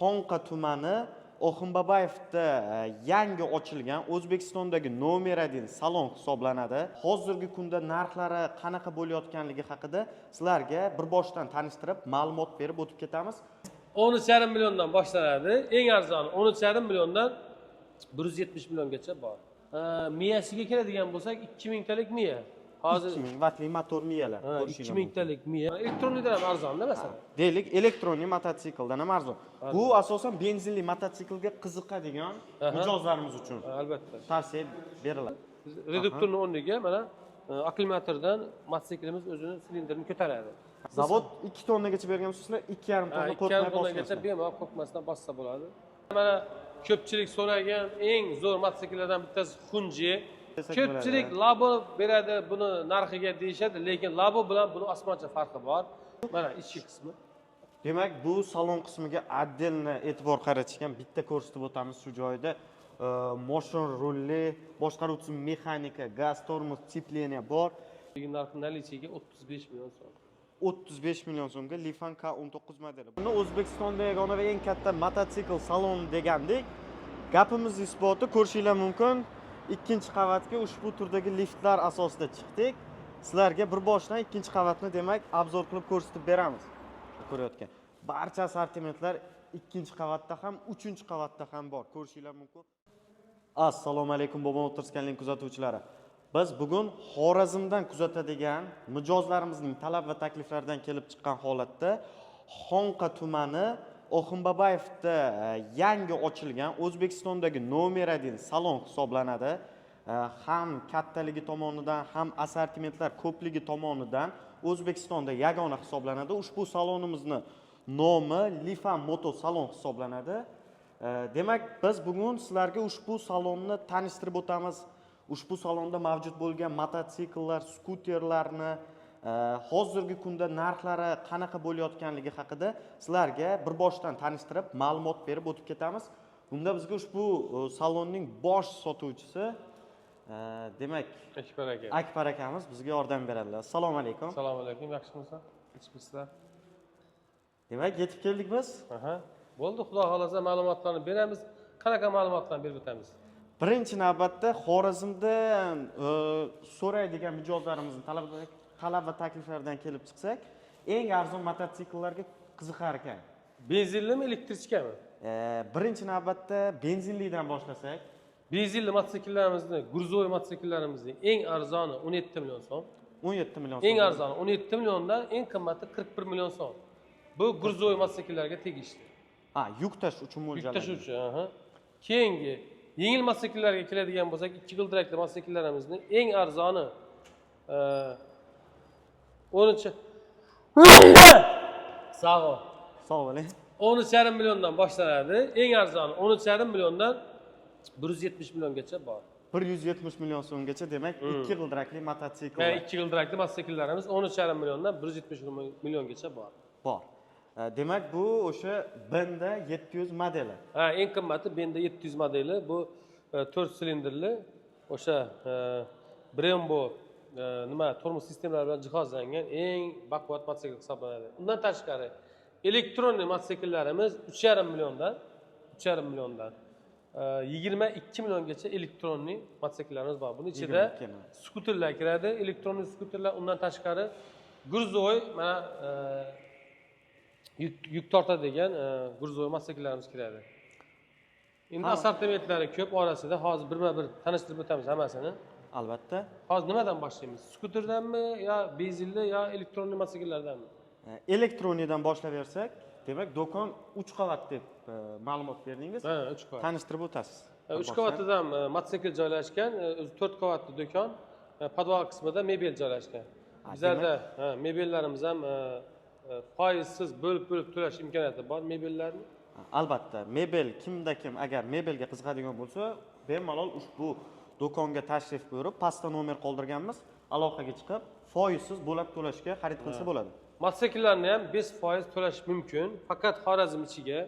Xonqa tumani Oxunboboyevda yangi ochilgan O'zbekistondagi nomer 1 salon hisoblanadi. Hozirgi kunda narxlari qanaqa bo'layotganligi haqida sizlarga bir boshdan tanishtirib, ma'lumot berib o'tib ketamiz. 13,5 milliondan boshlanadi. Eng arzoni 13,5 milliondan 170 milliongacha bor. Miyasiga keladigan bo'lsak, 2000 talik miya. Hozir 2000 vatli motor miyalar. Ha, Ko'rishinglar 2000 talik miya. Электронный dan ham arzonda, masalan. Deylik, электронный mototsikldan ham arzon. Bu asosan benzinli mototsiklga qiziqadigan mijozlarimiz uchun Ha, albatta. tavsiya beriladi. Reduktorni o'rniga mana akkumulyatordan mototsiklimiz o'zini silindrini ko'taradi. Zavod 2 tonnagacha bergan bo'lsa, 2,5 Ha, tonna 2,5 qo'rqmay tonnagacha bosmasdan. Bemalol qo'rqmasdan bossa bo'ladi. Mana ko'pchilik so'ragan eng zo'r mototsikllardan bittasi Xunji. Desak Ko'pchilik bo'ladi. Labo beradi buni narxiga deyishadi, lekin Labo bilan buni osmoncha farqi bor. Mana ichki qismi. Demak, bu salon qismiga отдельно e'tibor qaratishgan. Bitta ko'rsatib o'tamiz shu joyda. Moshin rulli, boshqaruv tizimi mexanika, gaz, tormoz, сцепление bor. Narxi наличие ga 35 million so'm. 35 million so'mga Lifan K19 modeli. Buni O'zbekistonda yagona va eng katta mototsikl saloni degandik. Gapimiz isboti, ko'rishinglar mumkin. Ikkinchi qavatga ushbu turdagi liftlar asosida chiqdik. Sizlarga bir boshdan ikkinchi qavatni, demak, обзор qilib ko'rsatib beramiz. Ko'rayotgan barcha assortimentlar ikkinchi qavatda ham, uchinchi qavatda ham bor. Ko'rishinglar mumkin. Assalomu alaykum, Bobo Motors kanalining kuzatuvchilari. Biz bugun Xorazmdan kuzatadigan mijozlarimizning talab va takliflaridan kelib chiqqan holatda Xonqa tumani Oxunboboyevda yangi ochilgan O'zbekistondagi nomer 1 salon hisoblanadi. Ham kattaligi tomonidan, ham assortimentlar ko'pligi tomonidan O'zbekistonda yagona hisoblanadi. Ushbu salonimizni nomi Lifan Moto salon hisoblanadi. Demak, biz bugun sizlarga ushbu salonni tanishtirib o'tamiz. Ushbu salonda mavjud bo'lgan mototsikllar, skuterlarni hozirgi kunda narxlari qanaqa bo'layotganligi haqida sizlarga bir boshdan tanishtirib, ma'lumot berib o'tib ketamiz. Bunda bizga ushbu salonning bosh sotuvchisi, demak, Akbar aka. Akbar akamiz bizga yordam beradilar. Assalomu alaykum. Assalomu alaykum, yaxshimisiz? Ichmisizlar? Demak, yetib keldik biz. Aha. Bo'ldi, xudo xohlasa ma'lumotlarni beramiz. Qanaqa ma'lumotlarni berib o'tamiz? Birinchi navbatda Xorazmda so'raydigan mijozlarimizni talab va takliflaridan kelib chiqsak, eng arzon mototsikllarga qiziqar ekan. Benzinlimi, электричка mi? Birinchi navbatda benzinlidan boshlasak. Benzinli mototsikllarimizni, грузовой mototsiklarimizning eng arzoni 17 million so'm. 17 million Eng so'm. Arzoni 17 milliondan, eng qimmati 41 million so'm. Bu грузовой mototsikllarga tegishli. Ha, yuk tashish uchun Yuk mo'ljallangan. Tashuvchi, aha. Keyingi yengil mototsikllarga keladigan bo'lsak, ikki g'ildirakli mototsikllarimizni eng arzoni 13, sog' bo'l. Sog' bo'ling. 13,5 milliondan boshlanadi. Eng arzoni 13,5 milliondan 170 milliongacha bor. 170 million so'mgacha, demak, ikki g'ildirakli mototsikllar. Yani ikki g'ildirakli mototsikllarimiz 13,5 milliondan 170 milliongacha bor. Bor. Demak, bu o'sha Benda 700 modeli. Ha, eng qimmati Benda 700 modeli. Bu 4 silindrli o'sha Brembo nima tormoz sistemalari bilan jihozlangan eng baquvvat mototsikl hisoblanadi. Undan tashqari электронный mototsikllarimiz 3,5 milliondan, 3,5 milliondan 22 milliongacha электронный mototsikllarimiz bor. Buni ichida 22 million. Skuterlar kiradi, электронный skuterlar, undan tashqari грузовой mana yuk tortadigan грузовой mototsikllarimiz kiradi. Endi assortimentlari ko'p orasida, hozir birma bir tanishtirib o'tamiz hammasini. Albatta. Hozir nimadan boshlaymiz? Skuterdanmi yo benzinli yo электронный mototsikllardanmi? Электронный dan boshlaversak, demak, do'kon 3 qavat deb ma'lumot berdingiz. Ha, 3 qavat. Tanishtirib o'tasiz. 3 qavatidan mototsikl joylashgan, o'zi 4 qavatli do'kon, podval qismida mebel joylashgan. Bizlarda, ha, mebellarimiz ham foizsiz bo'lib bo'lib to'lash imkoniyati bor mebellarni. Albatta, mebel, kimda kim agar mebelga qiziqadigan bo'lsa, bemalol ushbu do'konga tashrif buyurib, pastda nomer qoldirganmiz, aloqaga chiqib, foizsiz bo'lib to'lashga xarid qilsa bo'ladi. Mototsikllarni ham 5% to'lash mumkin, faqat Xorazm ichiga.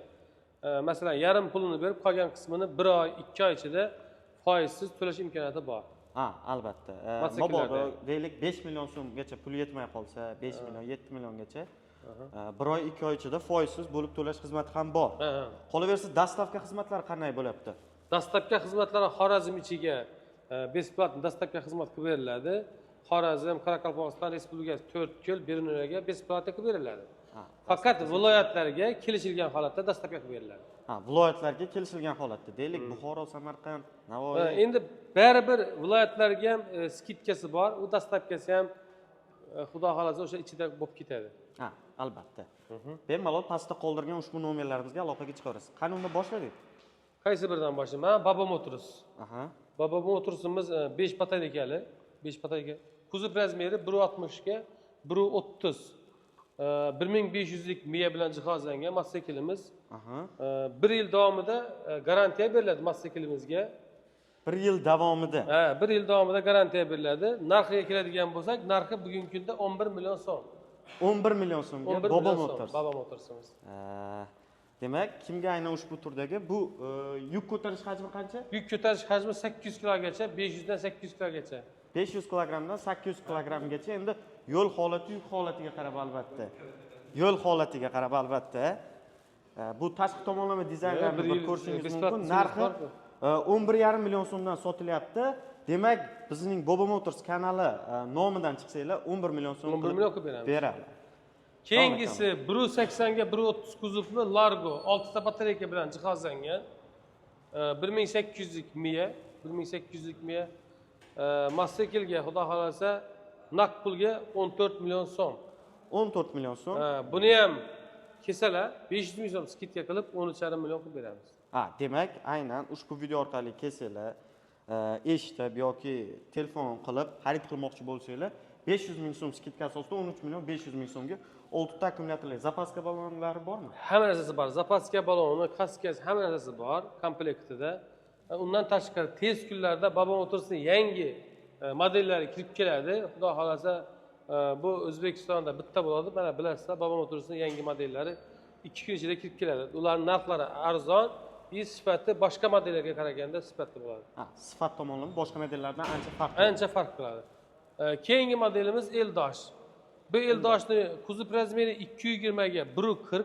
Masalan, yarim pulini berib, qolgan qismini bir oy, 2 oy ichida foizsiz to'lash imkoniyati bor. Ha, albatta. Mototsikllarda. Mabodo deylik 5 million so'mgacha pul yetmay qolsa, 5 million, 7 milliongacha Bir oy, 2 oy ichida foizsiz bo'lib to'lash xizmati ham bor. Ha. Qolaversa, доставка xizmatlari qanday bo'lyapti? Доставка xizmatlari Xorazm ichiga бесплатно доставка xizmat qilib beriladi. Xorazm, Qoraqalpog'iston Respublikasi, To'rtko'l, Beruniyga бесплатно qilib beriladi. Faqat viloyatlarga kelishilgan holatda доставка qilib beriladi. Ha, viloyatlarga kelishilgan holatda, deylik, Buxoro, Samarqand, Navoiy. Ha, endi baribir viloyatlarga ham скидка si bor, u доставка si ham xudo xohlasa o'sha ichida bo'lib ketadi. Ha, albatta, bemalol pastda qoldirgan ushbu nomerlarimizga aloqaga chiqaverasiz. Qani, unda boshladik. Qaysi biridan boshlayman? Baba Motors. Baba Motorsimiz 5 batareykali, 5 batareyka. Kuzov размер i 1.60 ga 1.30. 1500lik miya bilan jihozlangan mototsiklimiz. 1 yil davomida garantiya beriladi mototsiklimizga. Bir yil davomida. Ha, 1 yil davomida garantiya beriladi. Narxiga keladigan bo'lsak, narxi bugungi kunda 11 million so'm. 11 million so'mga 11 Bobo million so'm. Motors. Baba Motorsimiz. Demak, kimga aynan ushbu turdagi bu yuk ko'tarish hajmi qancha? Yuk ko'tarish hajmi 800 kilogacha, 500 dan 800 kilogacha. 500 kilogrammdan 800 kilogrammgacha. Endi yo'l holati, yuk holatiga qarab albatta. Yo'l holatiga qarab albatta. Bu tashqi tomonlama dizaynlarini bir bir yil ko'rishingiz бесплатно mumkin. servis Narxi bor-ku. 11,5 million so'mdan sotilyapti. Demak, bizning Bobo Motors kanali nomidan chiqsanglar, 11 million so'm 11 qilib million qilib beramiz. beradi. Keyingisi 1.80 ga 1.30 kuzovli Largo, 6 ta batareyka bilan jihozlangan. 1800lik miya, 1800lik miya. Mototsiklga xudo xohlasa naqd pulga 14 million so'm. 14 million so'm. Buni ham kelsalar 500 ming so'm скидка qilib 13,5 million qilib beramiz. Ha, demak, aynan ushbu video orqali kelsanglar, eshitib yoki telefon qilib xarid qilmoqchi bo'lsanglar, 500 ming so'm скидка asosida 13 million 500 ming so'mga oltita akkumulyatorli, запаска balonlari bormi? Hamma narsasi bor. Запаска baloni, kaskasi, hamma narsasi bor komplektida. Undan tashqari tez kunlarda Baba Motorsning yangi modellari kirib keladi. Xudo xohlasa bu O'zbekistonda bitta bo'ladi. Mana bilasizlar, Baba Motorsning yangi modellari 2 kun ichida kirib keladi. Ularning narxlari arzon, и sifati boshqa modellarga qaraganda sifatli bo'ladi. Ha, sifat tomonlama boshqa modellardan ancha farq qiladi. Ancha farq qiladi. Keyingi modelimiz Eldosh. Bu Eldoshni kuzov размер i 220 ga 1.40,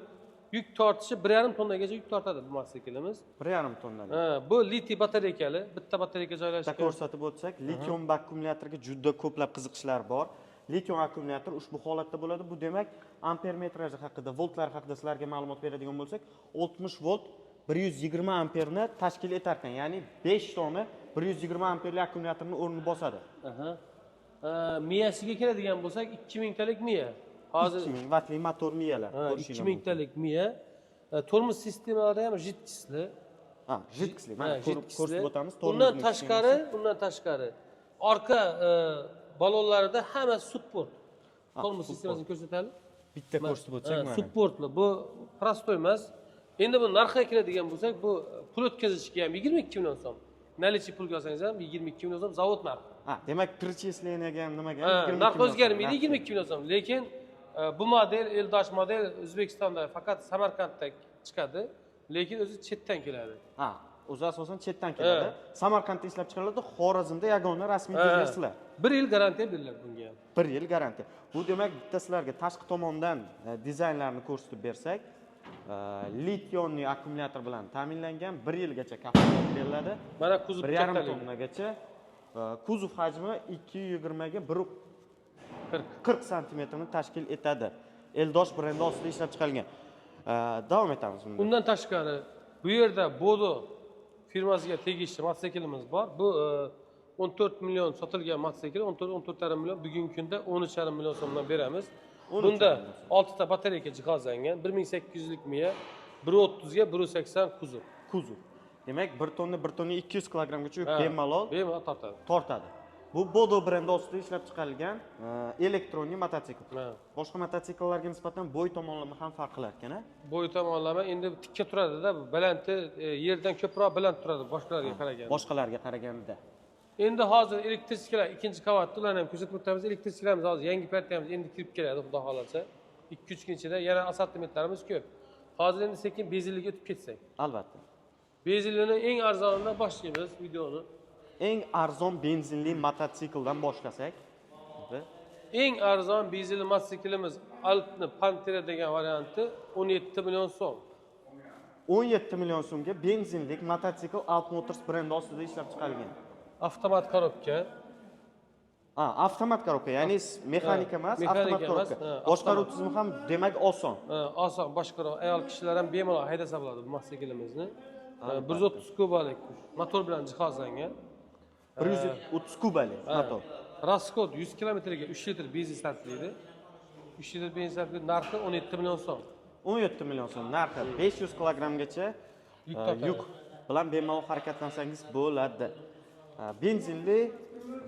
yuk tortishi 1,5 tonnagacha yuk tortadi bu mototsiklimiz. 1,5 tonnalik. Ha, bu litiy batareykali, bitta batareyka Bitta joylashgan. ko'rsatib o'tsak, litium akkumulyatorga juda ko'plab qiziqishlar bor. Litium akkumulyator ushbu holatda bo'ladi. Bu demak, amper metraji haqida, voltlar haqida sizlarga ma'lumot beradigan bo'lsak, 60 volt 120 amperni tashkil etar ekan. Ya'ni 5 dona 120 amperli akkumulyatorni o'rnini bosadi. Aha. Miyasiga keladigan bo'lsak, 2000 talik miya. Hozir 2000 vatli motor miyalar ha, ko'rishinglar 2000 mumkin. Talik miya. Tormoz sistemalari ham жидкость li. Ha, жидкость li. Mana Ha, ko'rib жидкость li. ko'rsatib o'tamiz. Undan Tormozning tashqari, undan tashqari orqa balonlarida hammasi support. Ha, Tormoz support. sistemasini ko'rsatadi. Bitta ko'rsatib o'tsak Ha, mana. Supportli. Bu простой emas. Endi bu narxiga keladigan bo'lsak, bu pul o'tkazishga ham 22 million so'm. Наличный pulga olsangiz ham 22 million so'm zavod narxi. Ha, demak, перечисления ga ham, nimaga ham Ha, 22 narx million so'm o'zgarmaydi, narxi. 22 million so'm. Lekin bu model, Eldosh model O'zbekistonda faqat Samarqandda chiqadi, lekin o'zi chetdan keladi. Ha, o'zi asosan chetdan keladi. Samarqandda ishlab chiqariladi, Xorazmda yagona rasmiy diler sizlar. 1 yil garantiya beriladi bunga ham. 1 yil garantiya. Bu demak, bitta sizlarga tashqi tomondan dizaynlarni ko'rsatib bersak, литионный akkumulyator bilan ta'minlangan, 1 yilgacha kafolat beriladi. Mana kuzov 1,5 kattaligi. Tonnagacha. Kuzov hajmi 220 ga 1 40. 40 santimetrni tashkil etadi. Eldosh brendi ostida ishlab chiqarilgan. Davom etamiz unda. Undan tashqari bu yerda Bodo firmasiga tegishli mototsiklimiz bor. Bu 14 million sotilgan mototsikl, 14 14,5 million, bugungi kunda 13,5 million so'mdan beramiz. 13,5 Bunda million so'm. 6 ta batareyka jihozlangan, 1800 lik miya, 1.30 ga 1.80 kuzov. Kuzov. Demak, 1 tonna, 1 tonna 200 kilogrammgacha yuk Ha, bemalol bemalol tortadi. Tortadi. Bu Bodo brendi ostida ishlab chiqarilgan электронный mototsikl. Ha. Boshqa mototsikllarga nisbatan bo'y tomonlama ham farq qilar ekan, a? Bo'y tomonlama endi tikka turadida, balanti yerdan ko'proq baland turadi boshqalarga qaraganda. Boshqalarga qaraganda. Endi hozir электричка lar ikkinchi qavatda, ularni ham ko'rsatib o'tamiz. Электричка larimiz hozir yangi partiyamiz endi kirib keladi, xudo xohlasa. 2-3 kun ichida yana assortimentlarimiz ko'p. Hozir endi sekin benzinliga o'tib ketsak. Albatta. Benzinini eng arzonidan boshlaymiz videoni. Eng arzon benzinli mototsikldan boshlasak. Eng arzon benzinli mototsiklimiz Alpni Pantera degan varianti 17 million so'm. 17 million so'mga benzinlik mototsikl Alp Motors brendi ostida ishlab chiqarilgan. Avtomat korobka. Ha, avtomat korobka, ya'ni mexanika emas, avtomat mexanika emas, korobka. Ha, Boshqaruv avtomat. tizimi ham demak oson. Ha, oson boshqaruv. Ayol kishilar ham bemalol haydasa bo'ladi bu motosiklimizni. 130 kubalik motor bilan jihozlangan. 130 kubalik motor. Расход 100 kilometrga 3 litr benzin sarflaydi. 3 litr benzin sarflaydi. Narxi 17 million so'm. 17 million so'm narxi, 500 kilogrammgacha Yuk tortadi. Yuk bilan bemalol harakatlansangiz bo'ladi. Benzinli,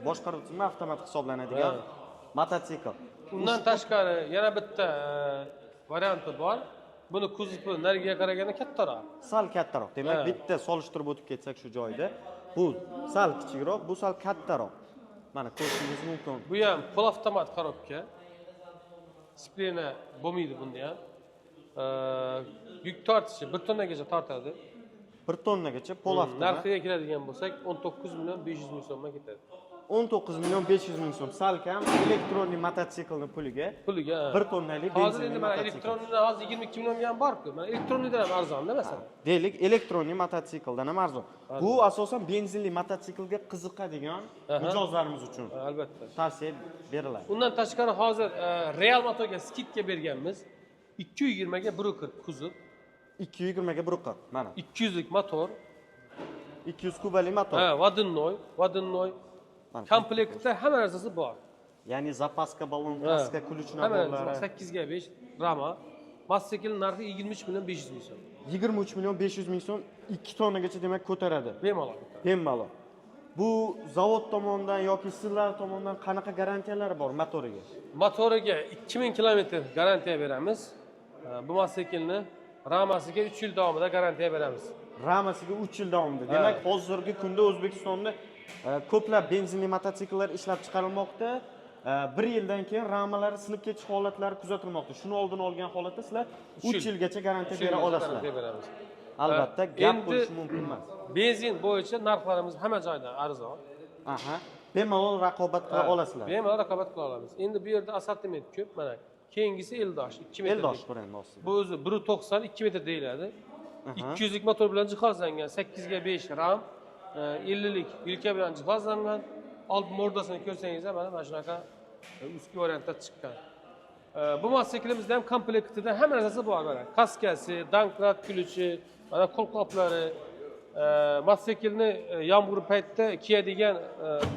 boshqaruv tizimi avtomat hisoblanadigan mototsikl. Undan tashqari yana bitta varianti bor. Buni kuzovi narigiga qaraganda kattaroq. Sal kattaroq. Demak, bitta solishtirib o'tib ketsak shu joyda. Bu sal kichikroq, bu sal kattaroq. Mana ko'rishingiz mumkin. Bu ham полуавтомат korobka. Сцепление bo'lmaydi bunda ham. Yuk tortishi 1 tonnagacha tortadi. 1 tonnagacha полуавтомат. Narxiga keladigan bo'lsak, 19 million 500 ming so'mdan ketadi. 19 million 500 ming so'm, sal kam электронный mototsiklni puliga. Puliga. 1 tonnalik Hozir benzinli endi mana mototsikl. Электронный hozir 22 millionga ham bor-ku. Mana электронный dan ham arzonda masalan. Deylik, электронный mototsikldan ham arzon. Bu asosan benzinli mototsiklga qiziqadigan mijozlarimiz uchun Ha, albatta. tavsiya beriladi. Undan tashqari hozir Real Motoga скидка berganmiz. 220 ga 1.40 kuzov, 220 ga 1.40 mana. 200 lik motor, 200 kubalik motor. Ha, водяной, водяной. Mana. Komplektda hamma narsasi bor. Ya'ni запаска, balon, kaska, ключ Hamma narsasi bor. набор lari. 8 ga 5 rama. Mototsikl narxi 23 million 500 ming so'm. 23 million 500 ming so'm, 2 tonnagacha demak ko'taradi. Bemalol. Bemalol. Bu zavod tomonidan yoki sizlar tomonidan qanaqa garantiyalari bor motoriga? Motoriga 2000 kilometr garantiya beramiz. Bu mototsiklni ramasiga 3 yil davomida garantiya beramiz. Ramasiga 3 yil davomida. Demak, hozirgi kunda O'zbekistonda ko'plab benzinli mototsikllar ishlab chiqarilmoqda. Bir yildan keyin ramalari sinib ketish holatlari kuzatilmoqda. Shuni oldini olgan holatda sizlar Uch 3 yil. yilgacha garantiya Uch yil bera olasizlar. garantiya beramiz. Albatta, gap Endi bo'lishi mumkin emas. Benzin bo'yicha narxlarimiz hamma joydan arzon. Aha. Bemalol raqobat qila olasizlar. Bemalol raqobat qila olamiz. Endi bu yerda assortiment ko'p mana. Keyingisi Eldosh 2 metr. Eldosh brendi ostida. Bu o'zi 1.90 2 metr deyiladi. 200 lik motor bilan jihozlangan, 8 ga 5 ram, 50 lik yelka bilan jihozlangan. Old морда sini ko'rsangiz ham mana shunaqa ustki variantda chiqqan. Bu mototsiklimizda ham komplektida hamma narsasi bor mana. Kaskasi, домкрат ключ i, mana qo'lqoplari, mototsiklni yomg'ir paytida kiyadigan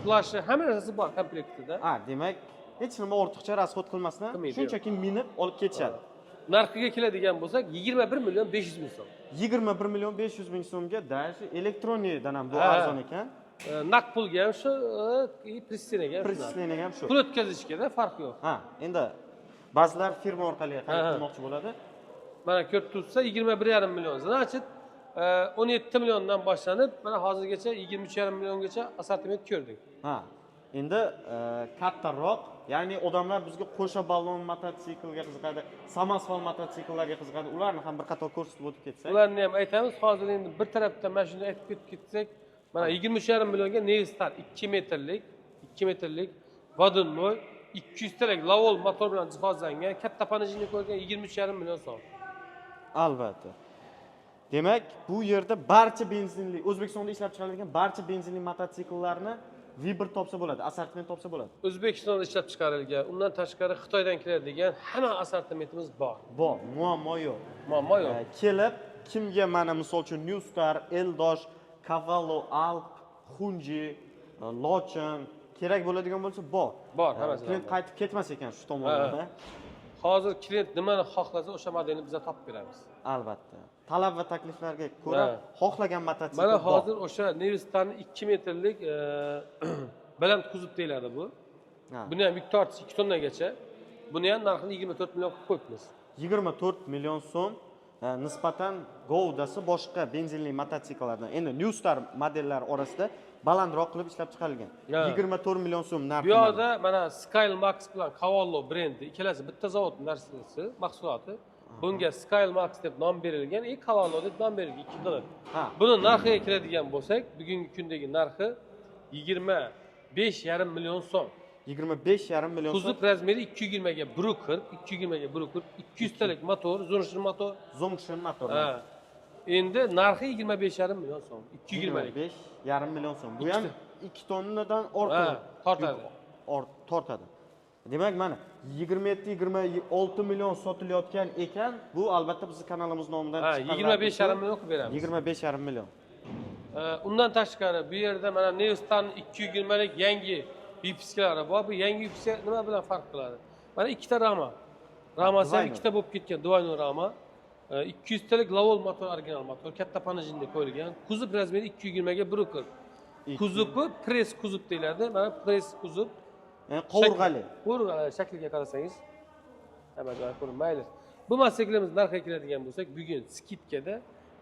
plashi, hamma narsasi bor komplektida. Ha, demak, hech nima ortiqcha расход qilmasdan Qilmaydi, shunchaki minib olib ketishadi. Narxiga keladigan bo'lsak, 21 million 500 ming so'm. 21 million 500 ming so'mga даже электронный dan ham bu arzon ekan. Naqd pulga ham shu, и перечисление ga ham shu. Перечисление ham shu. Pul o'tkazishga farqi yo'q. Ha, endi ba'zilar firma orqali xarid qilmoqchi bo'ladi. Mana ko'rib turibsiz, 21,5 million. Значит, 17 milliondan boshlanib, mana hozirgacha 23,5 milliongacha assortiment ko'rdik. Ha. Endi kattaroq, ya'ni odamlar bizga qo'sha ballon mototsiklga qiziqadi, samosval mototsikllarga qiziqadi. Ularni ham bir qator ko'rsatib o'tib ketsak. Ularni ham aytamiz. Hozir endi bir tarafdan mana shuni aytib ketib ketsak, mana 23,5 millionga Nevstar 2 metrlik, 2 metrlik водяной 200 talik Lovol motor bilan jihozlangan, katta понижение qo'ygan 23,5 million so'm. Albatta. Demak, bu yerda barcha benzinli, O'zbekistonda ishlab chiqarilgan barcha benzinli mototsikllarni выбор topsa bo'ladi, assortiment topsa bo'ladi. O'zbekistonda ishlab chiqarilgan, undan tashqari Xitoydan keladigan hamma assortimentimiz bor. Bor, muammo yo'q. Muammo yo'q. Kelib kimga mana misol uchun New Star, Eldosh, Cavallo, Alp, Hunji, Lochin kerak bo'ladigan bo'lsa bor. Bor, hammasi Klient bor. qaytib ketmas ekan shu tomondan. Hozir klient nimani xohlasa, o'sha modelni biza topib beramiz. Albatta. Talab va takliflarga ko'ra xohlagan mototsikl Mana bor. hozir o'sha Nevstarni 2 metrlik baland kuzov deyiladi bu. Buni ham yuk tortish 2 tonnagacha. Buni ham narxini 24 million qilib qo'yibmiz. 24 million so'm, nisbatan govdasi boshqa benzinli mototsikllardan. Endi New Star modellari orasida balandroq qilib ishlab chiqarilgan. 24 million so'm narxi. Bu yoqda mana Skyle Max bilan Cavallo brendi ikkalasi bitta zavod narsasi, mahsuloti. Bunga Skyle Max deb nom berilgan, и Cavallo deb nom berilgan, ikki xili. Buni narxiga keladigan bo'lsak, bugungi kundagi narxi 25,5 million so'm. 25,5 million so'm. Kuzov размер i 220 ga 1.40, 220 ga 1.40, 200 talik motor, Zongshen motor. Zongshen motori. Ha. Endi narxi 25,5 million so'm. 220 lik. 25,5 million so'm. Bu ham 2 tonnadan ortiq. Ha, tortadi. Tortadi. Demak, mana 27-26 million sotilayotgan ekan. Bu albatta bizni kanalimiz nomidan Ha, chiqqanlar 25,5 million qilib beramiz. 25,5 million. Undan tashqari bu yerda mana Nevstan 220 lik yangi выпуска lari bor. Bu yangi выпуска nima bilan farq qiladi? Mana ikkita rama. Ramasi ham Двойной. Ikkita bo'lib ketgan, двойной rama. 200 talik Lovol motor, original motor, katta понижение qo'yilgan. Kuzov размер i 220 ga 1.40. Kuzovi press kuzov deyiladi. Mana press kuzov. Ya'ni qovurg'ali. Qovurg'ali, shakliga qarasangiz hamma joyi ko'rinadi. Mayli. Bu mototsiklimiz narxiga keladigan bo'lsak, bugun скидка da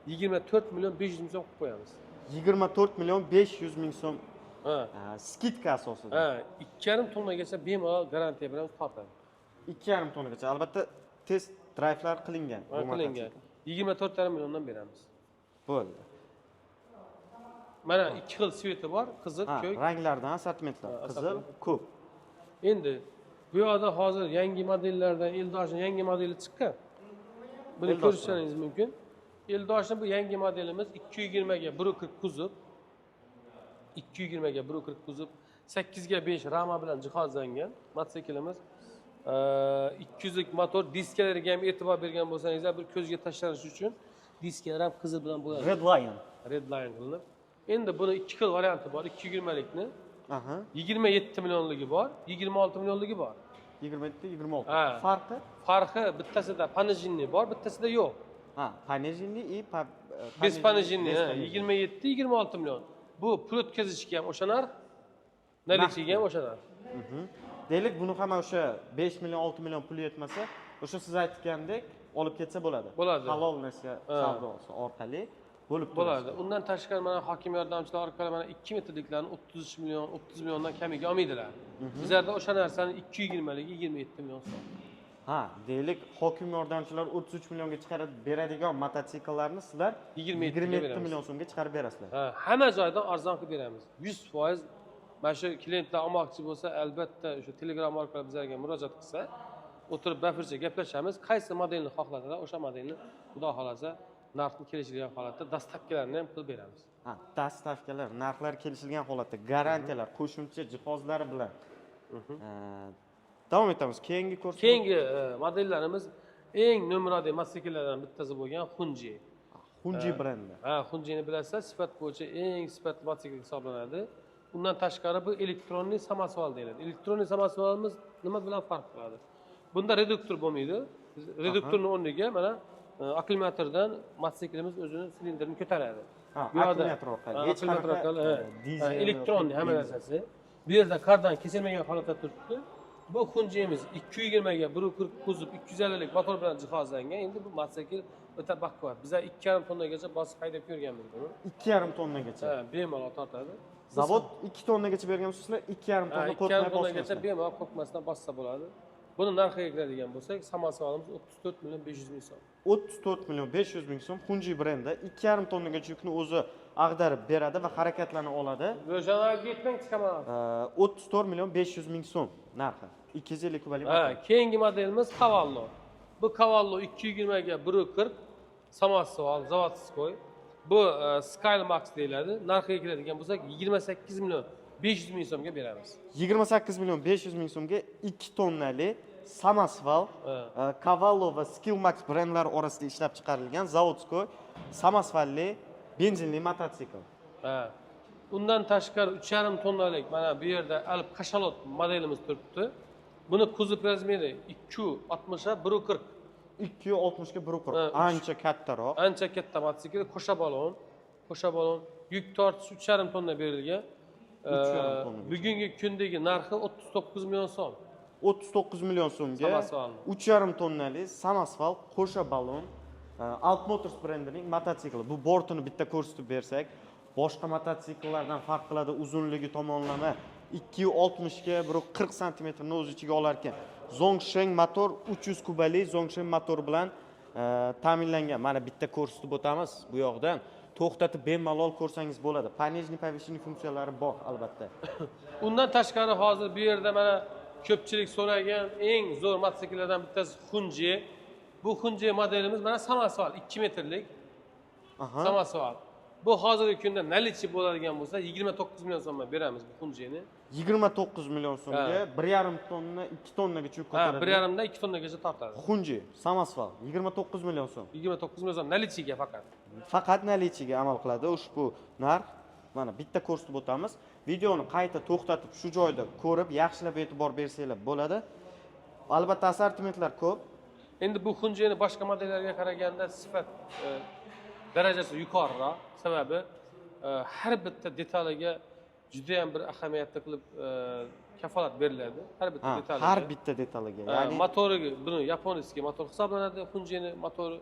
24 million 500 ming so'm qilib qo'yamiz. 24 million 500 ming so'm. Ha. Ha, скидка asosida. Ha, 2,5 tonnagacha bemalol garantiya beramiz, tortadi. 2,5 tonnagacha. Albatta test drivelar qilingan Ha, bu qilingan. mototsikl. 24,5 milliondan beramiz. Bo'ldi. Mana ikki xil цвет i bor, qizil, ko'k. Ranglardan assortimentlar. Ha, Qizil, assortiment. Ko'k. Endi bu yoqda hozir yangi modellardan Eldoshning yangi modeli chiqqan. Buni Eldosh. ko'rishingiz mumkin. Eldoshning bu yangi modelimiz 220 ga 1.40 kuzov. 220 ga 1.40 kuzov, 8 ga 5 rama bilan jihozlangan mototsiklimiz. 200 lik motor, diskalariga ham e'tibor bergan bo'lsangizlar, bir ko'zga tashlanish uchun diskalar ham qizil bilan bo'yalgan. Red Lion. Red Line qilinib. Endi buni ikki xil varianti bor, 220likni. 27 millionligi bor, 26 millionligi bor. 27, 26. Ha. Farqi? Farqi bittasida понижение bor, bittasida yo'q. Ha, понижение и Без понижение, без ha, понижение. 27, 26 million. Bu pul o'tkazishga ham o'sha narx, наличка ga ham o'sha narx. Deylik, buni ham o'sha 5 million, 6 million pul yetmasa, o'sha siz aytgandek olib ketsa bo'ladi. Bo'ladi. Halol narsa Ha. savdosi orqali bo'lib Bo'ladi. turadi. Undan tashqari mana hokim yordamchilar orqali mana 2 metrliklarni 33 million, 30 milliondan kamiga olmaydilar. Bizlarda o'sha narsani 220 ligi 27 million so'm. Ha, deylik, hokim yordamchilar 33 millionga chiqarib beradigan mototsikllarni sizlar 27 ga 27 beramiz. Million so'mga chiqarib berasizlar. Ha, hamma joydan arzon qilib beramiz. 100% mana shu klientlar olmoqchi bo'lsa, albatta o'sha Telegram orqali bizlarga murojaat qilsa, o'tirib bafurja gaplashamiz. Qaysi modelni xohlasalar, o'sha modelni Xudo xohlasa narxni kelishilgan holatda доставка larni ham qilib beramiz. Ha, доставка lar, narxlar kelishilgan holatda, garantiyalar, qo'shimcha jihozlari bilan. Davom etamiz. Keyingi ko'rsatuv. Keyingi modellarimiz eng номер один mototsikllardan bittasi bo'lgan Hunji. Hunji brendi. Ha, Hunjini bilasizlar, sifat bo'yicha eng sifatli mototsikl hisoblanadi. Undan tashqari bu электронный самосвал deyiladi. Электронный самосвал imiz nima bilan farq qiladi? Bunda reduktor bo'lmaydi. Reduktorni o'rniga mana akkumulyatordan mototsiklimiz o'zini silindrini ko'taradi. Ha, Bu yoqda- akkumulyator orqali. Ha, Hech akkumulyator qanaqa, orqali, ha. Dizel Ha, электронный hamma yoki narsasi. Bu yerda kardan kesilmagan holatda turibdi. Bu Hunjimiz 220 ga 1.40 kuzov 250 lik motor bilan jihozlangan. Endi bu mototsikl o'ta baquvvat. Bizlar 2,5 tonnagacha bosib haydab ko'rganmiz buni. 2,5 tonnagacha. Ha, bemalol tortadi. Zavod 2 tonnagacha bergan sizlar 2,5 Ha, tonna 2,5 qo'rqmay tonnagacha bosmaslar. Bemalol qo'rqmasdan bossa bo'ladi. Buni narxiga keladigan bo'lsak, самосвал imiz 34 million 500 ming so'm. 34 million 500 ming so'm Hunji brendi 2,5 tonnagacha yukni o'zi ag'darib beradi va harakatlana oladi. Ro'shanoga yetmang, chiqaman. 34 million 500 ming so'm narxi. 250 kubalik Ha, motor. Keyingi modelimiz Cavallo. Bu Cavallo 220 ga 1.40 самосвал, заводской. Bu Scale Max deyiladi. Narxiga keladigan bo'lsak, 28 million 500 ming so'mga beramiz. 28 million 500 ming so'mga 2 tonnali самосвал Ha. Cavallo va Skillmax brendlari orasida ishlab chiqarilgan заводской самосвал li benzinli mototsikl. Ha. Undan tashqari 3,5 tonnalik mana bu yerda Alp Kashalot modelimiz turibdi. Buni kuzov размер i 2.60 ga 1.40. 2.60 ga 1.40. Ha, Ancha kattaroq. Ancha katta mototsikl, qo'sha balon, qo'sha balon, yuk tortish 3,5 tonna berilgan. 3,5 tonna. Bugungi kundagi narxi 39 million so'm. 39 million so'mga Самосвал ni. 3,5 tonnali самосвал qo'sha balon Alp Motors brendining mototsikli. Bu bortini bitta ko'rsatib bersak, boshqa mototsikllardan farq qiladi uzunligi tomonlama 2.60 ga 1.40 santimetrni o'z ichiga olar ekan. Zongsheng motor, 300 kubali Zongsheng motor bilan ta'minlangan. Mana bitta ko'rsatib o'tamiz bu yoqdan. To'xtatib bemalol ko'rsangiz bo'ladi. Пониженный, повышенный funksiyalari bor albatta. Undan tashqari hozir bu yerda mana ko'pchilik so'ragan eng zo'r mototsikllardan bittasi Hunji. Bu Hunji modelimiz mana самосвал 2 metrlik самосвал. Bu hozirgi kunda наличие bo'ladigan bo'lsa, 29 million so'mga beramiz bu Hunjini. 29 million so'mga 1,5 tonna, 2 tonnagacha yuk Ha, ko'taradi. 1,5 dan 2 tonnagacha tortadi. Hunji самосвал 29 million so'm. 29 million so'm наличие ga faqat. Faqat наличие ga amal qiladi ushbu narx. Mana bitta ko'rsatib o'tamiz. Videoni qayta to'xtatib shu joyda ko'rib, yaxshilab e'tibor bersanglar bo'ladi. Albatta assortimentlar ko'p. Endi bu Hunjini boshqa modellarga qaraganda sifat darajasi yuqoriroq. Sababi har bitta detaliga juda ham bir ahamiyatli qilib kafolat beriladi. Har bitta detaliga. Har bitta detaliga. Ya'ni Motori buni японский motor hisoblanadi. Hunjini motori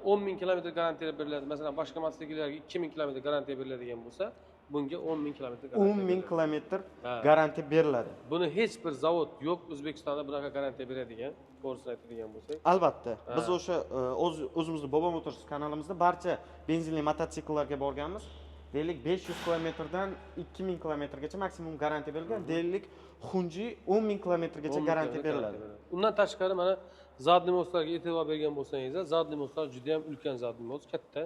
10 ming kilometr garantiya beriladi. Masalan, boshqa mototsikllarga 2 ming kilometr garantiya beriladigan bo'lsa, bunga 10 ming kilometr garantiya 10 ming beriladi. kilometr Ha. garantiya beriladi. Buni hech bir zavod yo'q O'zbekistonda bunaqa garantiya beradigan, to'g'risini aytadigan bo'lsak. Albatta. Biz Ha. o'sha o'zimizni Bobo Motors kanalimizda barcha benzinli mototsikllarga borganmiz. Deylik, 500 kilometrdan 2000 kilometrgacha maksimum garantiya berilgan. Deylik, Hunji 10 ming kilometrgacha 10 ming garantiya kilometr beriladi. Undan tashqari mana задний мост larga e'tibor bergan bo'lsangizlar, задний мост lar juda ham ulkan задний мост, katta.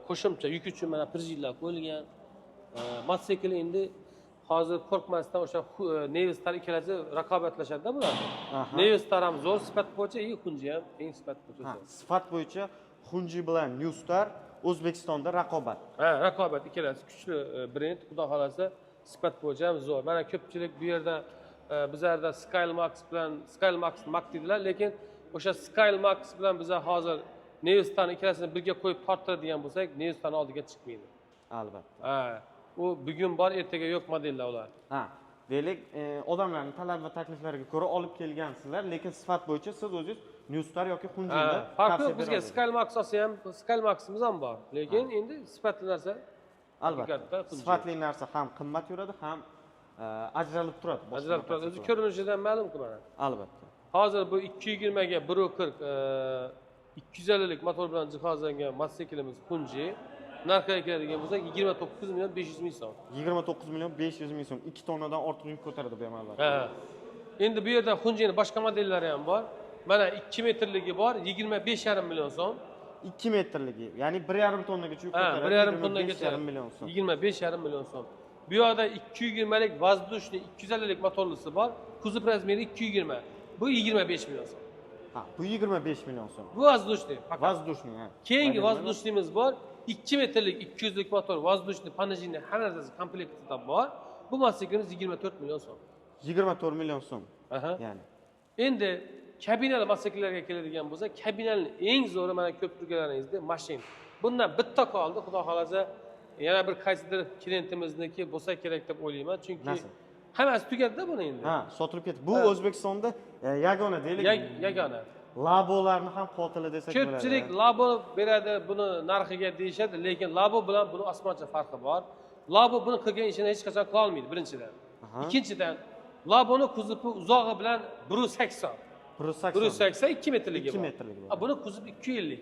Qo'shimcha yuk uchun mana пружин lar qo'yilgan. Mototsikl endi hozir qo'rqmasdan o'sha Newstar ikkalasi raqobatlashadi-da bular. Newstar ham zo'r sifat bo'yicha, и Hunji ham eng sifat bo'yicha Ha, zo'r. sifat bo'yicha Hunji bilan Newstar O'zbekistonda raqobat. Ha, raqobat, ikkalasi kuchli brend, xudo xohlasa sifat bo'yicha ham zo'r. Mana ko'pchilik bu yerda bizlarda Skymax bilan Skymax maqtaydilar, lekin o'sha Skymax bilan biza hozir Newstarni ikkalasini birga qo'yib torttiradigan bo'lsak, Newstarni oldiga chiqmaydi. Albatta. Ha, u bugun bor, ertaga yo'q modellar ular. Ha, deylik, odamlarning talab va takliflariga ko'ra olib kelgansizlar, lekin sifat bo'yicha siz o'zingiz Newstar yoki Hunjini Ha, farqi tavsiya yo'q bizga bera olasiz. Skymax olsa ham, Skymaximiz ham bor, lekin endi sifatli narsa Albatta. haqiqatda Hunji. Sifatli narsa ham qimmat yuradi, ham ajralib turadi boshqa Ajralib turadi. O'zi mototsikllardan. ko'rinishidan ma'lum-ku mana. Albatta. Hozir bu 220 ga 1.40 250lik motor bilan jihozlangan mototsiklimiz Hunji. Narxiga keladigan bo'lsak, 29 million 500 ming so'm. 29 million 500 ming so'm. 2 tonnadan ortiq yuk ko'taradi bu ham albatta. Ha. Endi bu yerda Hunjini boshqa modellari ham bor. Mana 2 metrligi bor, 25,5 million so'm. 2 metrligi, ya'ni 1,5 tonnagacha yuk Ha, ko'taradi. 1,5 tonnagacha. 25,5 million so'm. 25,5 million so'm. Bu yoqda 220lik воздушный 250lik motorlisi bor. Kuzov размер i 220. Bu 25 million so'm. Ha, bu 25 million so'm. Bu воздушный faqat. Воздушный, ha. Keyingi Воздушный. воздушный imiz bor. 2 metrlik 200 lik motor, воздушный, понижение hamma narsasi komplektida bor. Bu mototsiklimiz 24 million so'm. 24 million so'm. Aha. Ya'ni. Endi kabinali mototsikllarga keladigan bo'lsak, kabinali eng zo'ri mana ko'rib turganlaringizdek mashina. Bundan bitta qoldi, xudo xohlasa yana bir qaysidir klientimizniki bo'lsa kerak deb o'ylayman, chunki Nasib. hammasi tugadida buni endi. Ha, sotilib ketdi. Bu Ha. O'zbekistonda yagona deylik. Yagona. Labolarni ham qotili desak bo'ladi. Ko'pchilik Labo beradi buni narxiga deyishadi, lekin Labo bilan buni osmoncha farqi bor. Labo buni qilgan ishini hech qachon qila olmaydi birinchidan. Ikkinchidan, Laboni kuzovi uzog'i bilan 180. 180. 180 2 metrligi 2 bor. metrligi bor. A, buni kuzovi 250.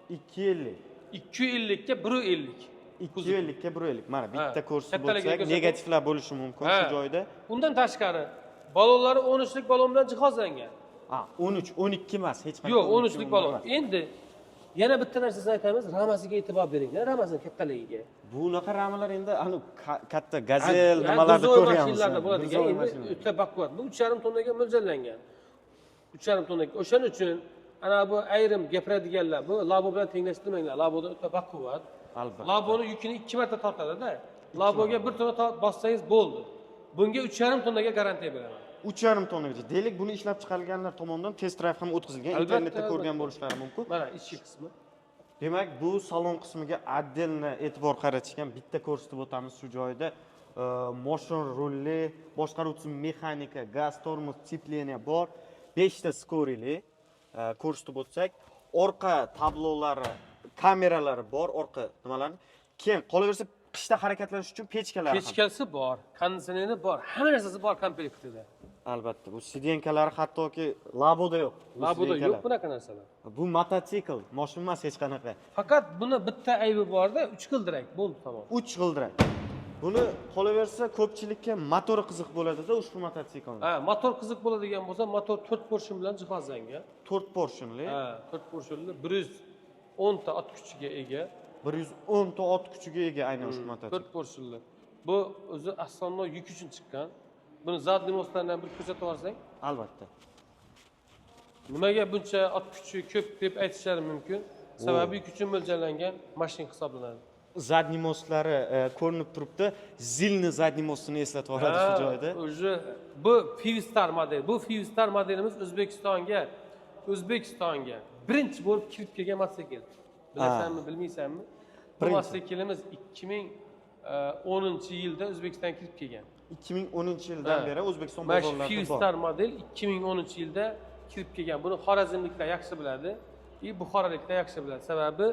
250. 250 ga 150. 250 ga 150. Mana bitta ko'rsatib Kattaligiga o'tsak, ko'rsatib- negativlar bo'lishi mumkin Ha. shu joyda. Undan tashqari balonlari 13 lik balon bilan jihozlangan. Ha, 13, 12 emas, hech qanaqa. Yo'q, 13 lik balon. emas. Endi yana bitta narsasini aytamiz, ramasiga e'tibor beringlar, ramasini kattaligiga. Bunaqa ramalar endi anu katta Gazel nimalarda Грузовой ko'ryapmiz. mashinalarda bo'ladigan Грузовой endi mashinalar. o'ta baquvvat. Bu 3,5 tonnaga mo'ljallangan. 3,5 tonnaga. O'shaning uchun ana bu ayrim gapiradiganlar, bu Labo bilan tenglashtirmanglar. Labodan o'ta baquvvat. Albatta. Laboni yukini 2 marta tortadi-da. Laboga 1 tonna bossangiz bo'ldi. Bunga 3,5 tonnaga garantiya beraman. 3,5 tonnagacha. Deylik, buni ishlab chiqarganlar tomonidan test drive ham o'tkazilgan. Albatta, Internetda ko'rgan albatta. bo'lishlari mumkin. Mana ichki qismi. Demak, bu salon qismiga отдельно e'tibor qaratishgan. Bitta ko'rsatib o'tamiz shu joyda. Moshin rulli, boshqaruv tizimi mexanika, gaz, tormoz, сцепление bor. 5 ta скорый li ko'rsatib o'tsak, orqa tablolari, kameralari bor, orqa nimalarni. Keyin qolaversa qishda harakatlanish uchun pechkalari ham. Pechkasi bor, konditsioneri bor, hamma narsasi bor komplektida. Albatta, bu сиденька lari hattoki Laboda yo'q. Bu Laboda сиденька lar. yo'q bunaqa narsalar. Bu mototsikl, mashina emas hech qanaqa. Faqat buni bitta aybi borda, 3 g'ildirak bo'ldi, tamom. 3 g'ildirak. Buni qolaversa, ko'pchilikka motori qiziq bo'ladida ushbu mototsiklni. Ha, motor qiziq bo'ladigan bo'lsa, motor 4 поршень bilan jihozlangan. 4 поршень li, Ha, 4 поршень li, 110 ta ot kuchiga ega. 110 ta ot kuchiga ega aynan ushbu mototsikl. 4 поршень li. Bu o'zi основной yuk uchun chiqqan. Buni задний мост lardan bir ko'rsatib yuborsang. Albatta. Nimaga buncha ot kuchi ko'p deb aytishlari mumkin. Sababi yuk uchun mo'ljallangan mashina hisoblanadi. Задний мост lari ko'rinib turibdi. Zilni задний мост ini eslatib yuboradi shu joyda. Уже bu Five model. Bu Five modelimiz O'zbekistonga birinchi bo'lib kirib kelgan mototsikl. Bilasanmi, bilmaysanmi? Bu Birinchi. mototsiklimiz 2010-yilda O'zbekistonga kirib kelgan. 2010-yildan Ha. beri O'zbekiston Mana shu bozorlarida Five bor. Star model 2010-yilda kirib kelgan. Buni xorazmliklar yaxshi biladi и buxoroliklar yaxshi biladi. Sababi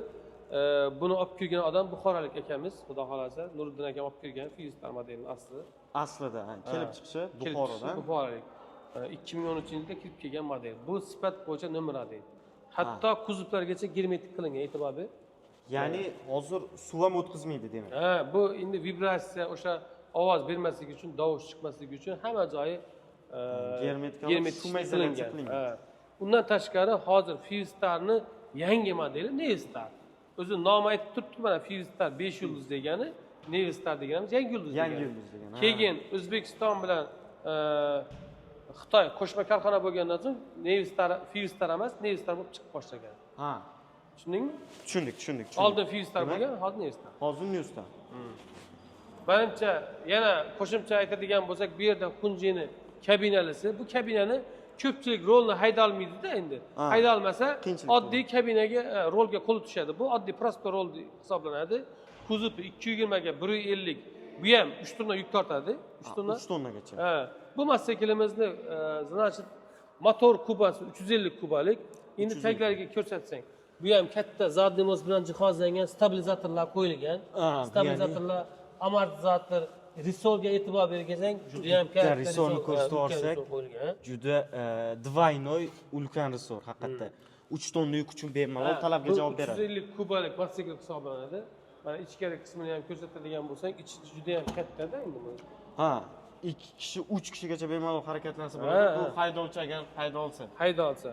buni olib kelgan odam buxorolik akamiz, xudo xohlasa, Nuriddin akam olib kelgan Five Star modelini asli. Aslida ha, kelib Ha. chiqishi Kelib Buxorodan. chiqishi buxorolik. 2010-yilda kirib kelgan model. Bu sifat bo'yicha nomer 1. Hatto kuzovlargacha germetik qilingan, e'tibor ber. Ya'ni hozir suv ham o'tkazmaydi demak. Ha, bu endi vibratsiya, o'sha ovoz bermasligi uchun, tovush chiqmasligi uchun hamma joyi Germetik germetik шумоизоляция qilingan. qilingan. Ha. Undan tashqari hozir Five Starni yangi modeli Navstar. O'zi nomi aytib turibdi, mana Five Star 5 yulduz degani, Navstar deganimiz yangi yulduz Yangi degani. yulduz degani, ha. Keyin O'zbekiston bilan Xitoy qo'shma korxona bo'lgandan so'ng Navstar Five Star emas, Navstar bo'lib chiqib boshlagan. Ha. Tushundingmi? Tushundik, tushundik, tushundik. Oldin Five Star Demak, bo'lgan, hozir Navstar. Hozir Newstar. Manimcha, yana qo'shimcha aytadigan bo'lsak, bu yerda Xunjini kabinalisi, bu kabinani ko'pchilik rolni haydolmaydida endi. Ha. Haydolmasa Qiyinchilik. Oddiy kabinaga rolga qo'li tushadi. Bu oddiy просто rol hisoblanadi. Kuzovi 220 ga 150. Bu ham 3 tonna yuk tortadi. 3 tonna. 3 tonnagacha. Ha, bu mototsiklimizni значит, motor kubasi 350 kubalik. Endi 350. taglariga ko'rsatsang, bu ham katta задний мост bilan jihozlangan, stabilizatorlar qo'yilgan. Ha, Stabilizatorlar, amortizator, resorga e'tibor bergan, juda ham Bitta katta resorni resor, ko'rsatib ha, ulkan yuborsak, resor qo'yilgan. Juda двойной ulkan resor haqiqatda. 3 tonna yuk uchun bemalol Ha, talabga bu javob beradi. 350 kubalik mototsikl hisoblanadi. Mana ichkari qismini ham ko'rsatadigan bo'lsang, ichi juda ham kattada endi bu. Ha, 2 kishi, 3 kishigacha bemalol harakatlansa Ha, bo'ladi. Bu ha. haydovchi agar haydolsa. Haydolsa.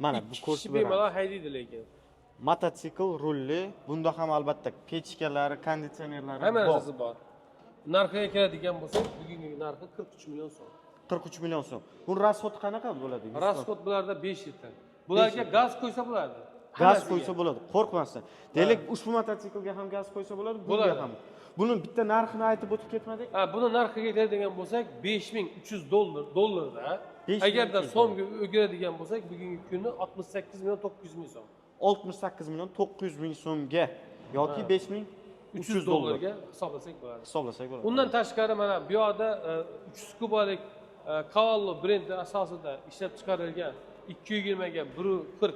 Mana bu Ikki kishi ko'rsatib beramiz. bemalol haydaydi lekin. Mototsikl rulli, bunda ham albatta pechkalari, konditsionerlari Hamma bor. narsasi bor. Narxiga keladigan bo'lsak, bugungi narxi 43 million so'm. 43 million so'm. Bu расход qanaqa bo'ladi? Расход bularda 5 litr. Bularga litr. Gaz qo'ysa bo'ladi. Gaz Hammasiga. qo'ysa bo'ladi, qo'rqmasdan. Deylik, ushbu mototsiklga ham gaz qo'ysa bo'ladi, bunga Bo'ladi. ham. Buni bitta narxini aytib o'tib ketmadik. Ha, buni narxiga keladigan bo'lsak, 5300 dollar dollarda. 5300 Agarda so'mga o'giradigan bo'lsak, bugungi kuni 68 million 900 ming so'm. 68 million 900 ming so'mga yoki Ha. 5300 300 dollar dollarga hisoblasak bo'ladi. hisoblasak bo'ladi. Undan tashqari mana bu yoqda 300 kubalik Cavallo brendi asosida ishlab chiqarilgan 220 ga 140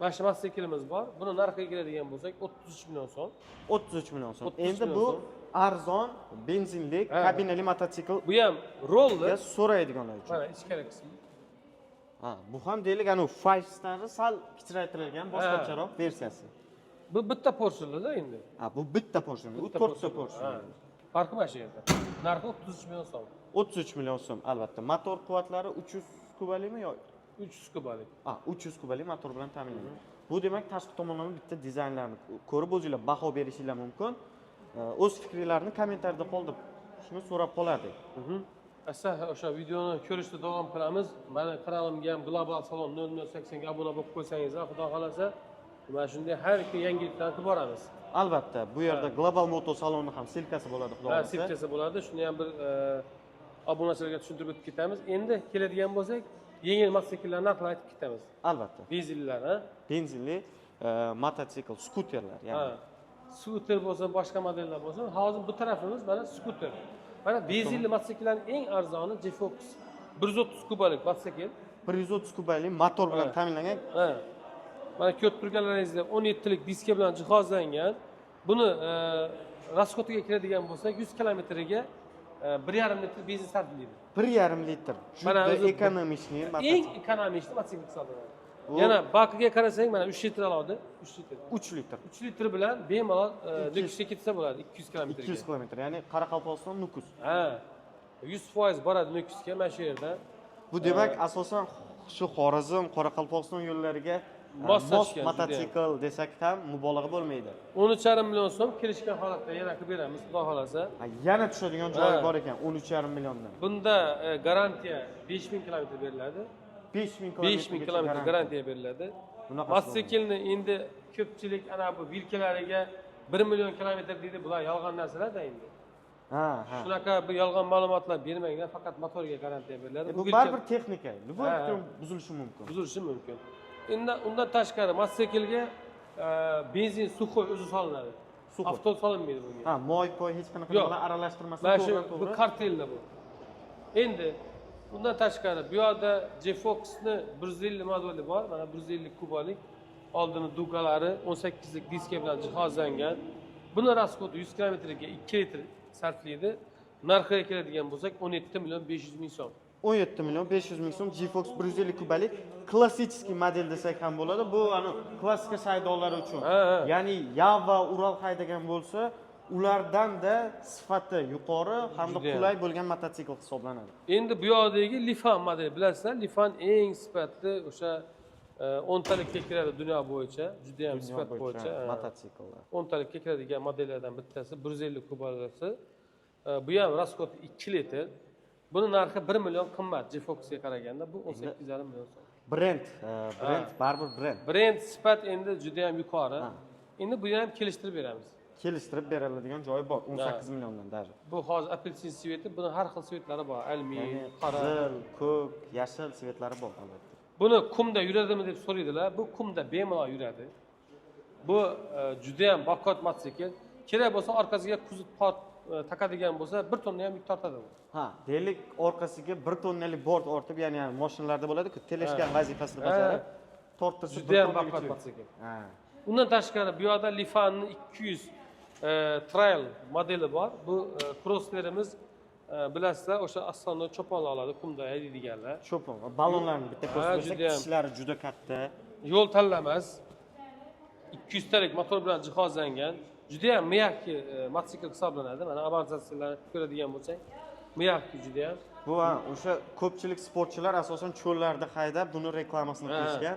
mana shu mototsiklimiz bor. Buni narxiga keladigan bo'lsak, 33 million so'm. 33 million so'm. 33 Endi million bu so'm. Arzon benzinlik Ha. kabinali mototsikl Bu ham rolli. so'raydiganlar uchun. Mana ichkari qismi. Ha, bu ham deylik anu 5 starni sal kichraytirilgan boshqacharoq versiyasi. Bu bitta поршень lida endi. Ha, bu bitta поршень, bu Bitta to'rtta поршень. поршень. Ha. Farqi mana shu yerda. Narxi 33 million so'm. 33 million so'm albatta. Motor quvvatlari 300 kubalimi yo 300 kubalik. Ha, 300 kubali motor bilan ta'minlangan. Bu demak, tashqi tomonlama bitta dizaynlarni ko'rib o'zinglar baho berishinglar mumkin. O'z fikringlarni kommentariyada qoldirib, shuni so'rab qolardik. Asa o'sha videoni ko'rishda davom qilamiz. Mani kanalimga ham Global Salon 0080 ga obuna bo'lib qo'ysangizlar, xudo xohlasa, mana shunday har kun yangiliklarni qilib boramiz. Albatta, bu yerda Global Moto saloni ham ссылка si bo'ladi, xudo Ha, xohlasa. ссылка si bo'ladi. Shuni ham bir obunachilarga tushuntirib o'tib ketamiz. Endi keladigan bo'lsak, yengil mototsikllar narxlarini aytib ketamiz. Albatta. Dizellar, ha? Benzinli mototsikl, skuterlar, ya'ni. Ha. Skuter bo'lsin, boshqa modellar bo'lsin. Hozir bu tarafimiz mana skuter. Mana dizelli mototsikllarning eng arzoni G-Fox 130 kubalik mototsikl. 130 kubali motor bilan Ha. ta'minlangan. Ha. Mana ko'rib turganlaringizdek 17lik diska bilan jihozlangan. Buni расход iga kiradigan bo'lsak, 100 kilometriga 1,5 litr benzin sarflaydi. 1,5 litr. Mana Juda o'zi экономичный eng mototsikl. Экономичный mototsikl hisoblanadi. Bu- Yana bakiga qarasang, mana 3 litr oladi, 3 litr. 3 litr. 3 litr bilan bemalol Nukusga ketsa bo'ladi, 200 kilometrga. 200 kilometr, ya'ni Qoraqalpog'iston, Nukus. Ha, 100% boradi Nukusga mana shu yerdan. Bu demak, asosan shu Xorazm, Qoraqalpog'iston yo'llariga mos mos tushgan, mototsikl desak ham mubolag'a bo'lmaydi. 13,5 million so'm, kelishgan holatda yana qilib beramiz, xudo xohlasa. Ha, yana tushadigan joyi Ha. bor ekan 13,5 milliondan. Bunda garantiya 5000 kilometr beriladi. 5000 5000 kilometr garantiya beriladi. Bunaqasi. Mototsiklni endi ko'pchilik ana bu бирка lariga 1 million kilometr deydi, bular yolg'on narsalar-da endi. Ha, ha. Shunaqa bir yolg'on ma'lumotlar bermanglar, faqat motorga garantiya beriladi. Bu Vilka baribir texnika. Любой Ha, ha. kun buzilishi mumkin. Buzilishi mumkin. Endi undan tashqari mototsiklga benzin сухой o'zi solinadi. Сухой. Avtol solinmaydi bunga. Ha, moy poy hech qanaqa Yo'q. nimalar aralashtirmasdan Mana shu to'g'ridan bu to'g'ri. Kartelli bu. Endi undan tashqari bu yoqda J-Foxni 150 modeli bor. Mana 150 kubalik, oldini дуга lari 18lik diska bilan jihozlangan. Buni расход i 100 kilometrga 2 litr sarflaydi. Narxiga keladigan bo'lsak, 17 million 500 ming so'm. 17 million 500 ming so'm G-Fox 150 kubalik klassik model desak ham bo'ladi. Bu ani klassika haydovlar uchun. Ha, ha. Ya'ni Yava, Ural haydagan bo'lsa, ulardan-da sifati yuqori hamda Judayam. Qulay bo'lgan mototsikl hisoblanadi. Endi bu yoqdagi Lifan modeli, bilasizlar, Lifan eng sifatli o'sha o'ntalikka kiradi dunyo bo'yicha, juda ham Dunyo sifat bo'yicha. Ha. Mototsikllar. O'ntalikka kiradigan modellardan bittasi, 150 kubalisi. Bu ham расход 2 litr. Buni narxi 1 million qimmat G-Foxga qaraganda, bu 18,5 million so'm. Brend, brend baribir brend. Brend, sifat endi juda ham yuqori. Ha. Endi buni ham kelishtirib beramiz. Kelishtirib beriladigan joyi bor 18 milliondan даже. Bu hozir apelsin цвет i, buni har xil цвет lari bor, almin, Ya'ni qora. Qizil, ko'k, yashil цвет lari bor albatta. Buni qumda yuradimi deb so'raydilar. Bu qumda bemalol yuradi. Bu juda ham baquvvat mototsikl. Kerak bo'lsa, orqasiga kuzov taqadigan bo'lsa, 1 tonna ham yuk tortadi bu. Ha, deylik, orqasiga 1 tonnalik bort ortib, ya'ni mashinalarda bo'ladi-ku, тележка vazifasini Ha. bajarib, torttirsa Juda ham bir tonnaga baquvvat yuk. mototsikl. Ha. Undan tashqari bu yoqda Lifanni 200 Trail modeli bor. Bu krosslerimiz, bilasizlar, o'sha osonda cho'ponlar oladi, qumda haydaydiganlar. Cho'pon, ballonlarni bitta Ha, ko'rsatsak, judayam. tishlari juda katta. Yo'l tanlamas. 200 talik motor bilan jihozlangan. Juda ham mягкий mototsikl hisoblanadi. Mana amortizatsiyalarni ko'radigan bo'lsang, mягкий juda ham. Bu ha, o'sha ko'pchilik sportchilar asosan cho'llarda haydab, buni reklamasini Ha. qilishgan.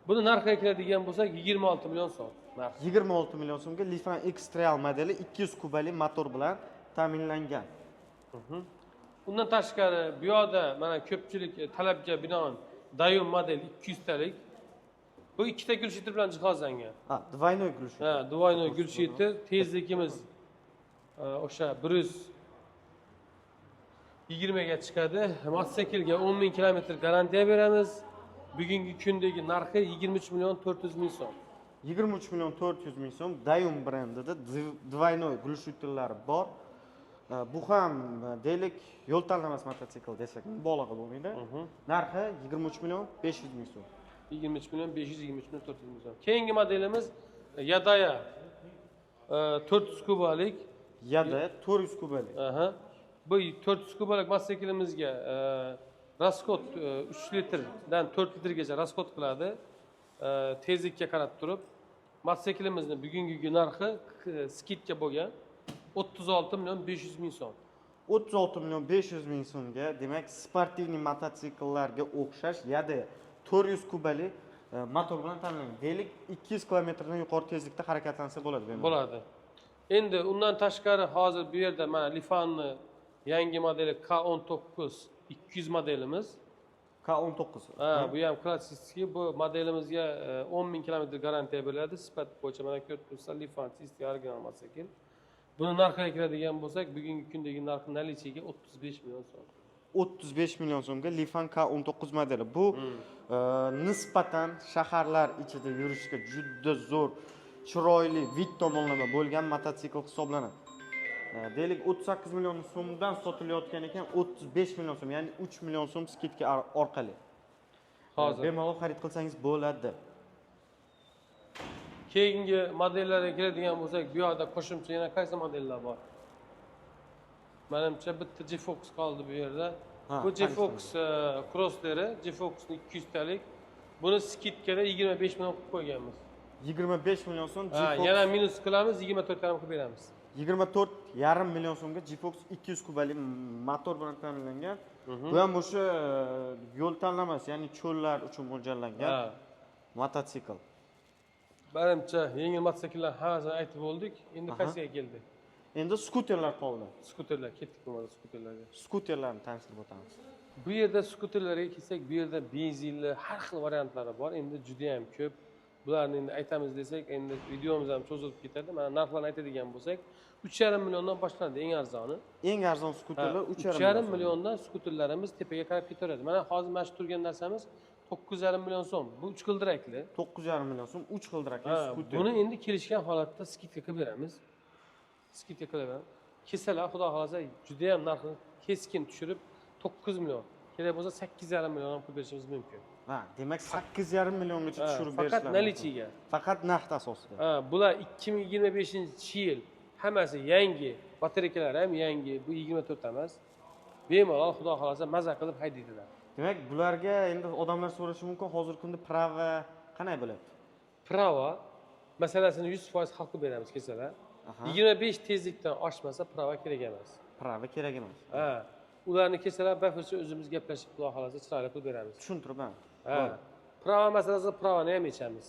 Buni narxiga keladigan bo'lsak, 26 million so'm narxi. 26 million so'mga Lifan X Trail modeli 200 kubali motor bilan ta'minlangan. Undan tashqari bu yoqda mana ko'pchilik talabga binoan Dayun model 200 talik. Bu ikkita глушитель bilan jihozlangan. Ha, двойной глушитель. Ha, двойной глушитель, tezligimiz o'sha 120 ga chiqadi. Mototsiklga 10 ming kilometr garantiya beramiz. Bugungi kundagi narxi 23 million 400 ming so'm. 23 million 400 ming so'm Dayun brendida двойной глушитель lari bor. Bu ham deylik yo'l tanlamas mototsikl desak mubolag'a bo'lmaydi. Narxi 23 million 500 ming so'm. 23 million 500, 23 million 400 ming so'm. Keyingi modelimiz Yadaya 400 kubalik. Yada 400 kubalik. Aha. Bu 400 kubalik mototsiklimizga расход 3 litrdan 4 litrgacha расход qiladi. Tezlikka qarab turib, mototsiklimizning bugungi narxi скидка bo'lgan 36 million 500 ming so'm. 36 million 500 ming so'mga, demak, спортивный mototsikllarga o'xshash Yada 400 kubali motor bilan ta'minlangan. Deylik, 200 kilometrdan yuqori tezlikda harakatlansa bo'ladi bemalol. Bo'ladi. Endi undan tashqari hozir bu yerda mana Lifanni yangi modeli K19 200 modelimiz. K19. Ha, bu ham klassik. Bu modelimizga 10 ming kilometr garantiya beriladi. Sifat bo'yicha mana ko'rib turibsizlar, Lifan чистый original mototsikl. Buni narxiga kiradigan bo'lsak, bugungi kundagi narxi наличие ga 35 million so'm. 35 million so'mga Lifan K19 modeli. Bu nisbatan shaharlar ichida yurishga juda zo'r, chiroyli, вид tomonlama bo'lgan mototsikl hisoblanadi. Deylik, 38 million so'mdan sotilayotgan ekan, 35 million so'm, ya'ni 3 million so'm скидка orqali. Hozir. Bemalol xarid qilsangiz bo'ladi. Keyingi modellarga keladigan bo'lsak, bu yoqda qo'shimcha yana qaysi modellar bor? Manimcha bitta G-Fox qoldi bu yerda. Bu G-Fox Crosslari, G-Fox'ning 200 talik. Buni скидка da 25 million qilib qo'yganmiz. 25 million so'm G-Fox. Yana minus qilamiz, 24,5 qilib beramiz. 24,5 million so'mga G-Fox 200 kubali motor bilan ta'minlangan. Bu ham o'sha yo'l tanlamas, ya'ni cho'llar uchun mo'ljallangan mototsikl. Manimcha yengil mototsikllar hammasini aytib bo'ldik. Endi qaysiga keldik? Endi skuterlar qoldi. Skuterlar, ketdik bo'lmadi skuterlarga. Skuterlarni tanishtirib o'tamiz. Bu yerda skuterlarga kelsak, bu yerda benzinli har xil variantlari bor. Endi juda ham ko'p. Bularni endi aytamiz desak, endi videomiz ham cho'zilib ketadi. Mana narxlarni aytadigan bo'lsak, 3,5 milliondan boshlanadi eng arzoni. Eng arzon skuterlar 3,5 milliondan skuterlarimiz tepaga qarab ketaveradi. Mana hozir mana shu turgan narsamiz 9,5 million so'm. Bu 3 g'ildirakli. 9,5 million so'm 3 g'ildirakli skuter. Buni endi kelishgan holatda скидка qilib beramiz. Скидка qilib beramiz. Kelsalar, xudo xolasa, juda ham narxini keskin tushirib 9 million, kerak bo'lsa 8,5 million ham qilib berishimiz mumkin. Ha, demak 8,5 milliongacha tushirib berishlar. Faqat наличиga. Faqat naqd asosida. Ha, bular 2025-yil hammasi yangi, batareyalar ham yangi, bu 24 emas. Bemalol xudo xolasa maza qilib haydaydilar. Demak, bularga endi odamlar so'rashi mumkin, hozirgi kunda prava qanday bo'lyapti? Prava masalasini 100% hal qilib beramiz kelsalar. 25 tezlikdan oshmasa prava kerak emas. Prava kerak emas. Ha. Ularni kelsalar bafurja o'zimiz gaplashib xudo xolasa chiroyli qilib beramiz. Tushuntirib ha. Ha. Prava masalasi pravani ham yechamiz.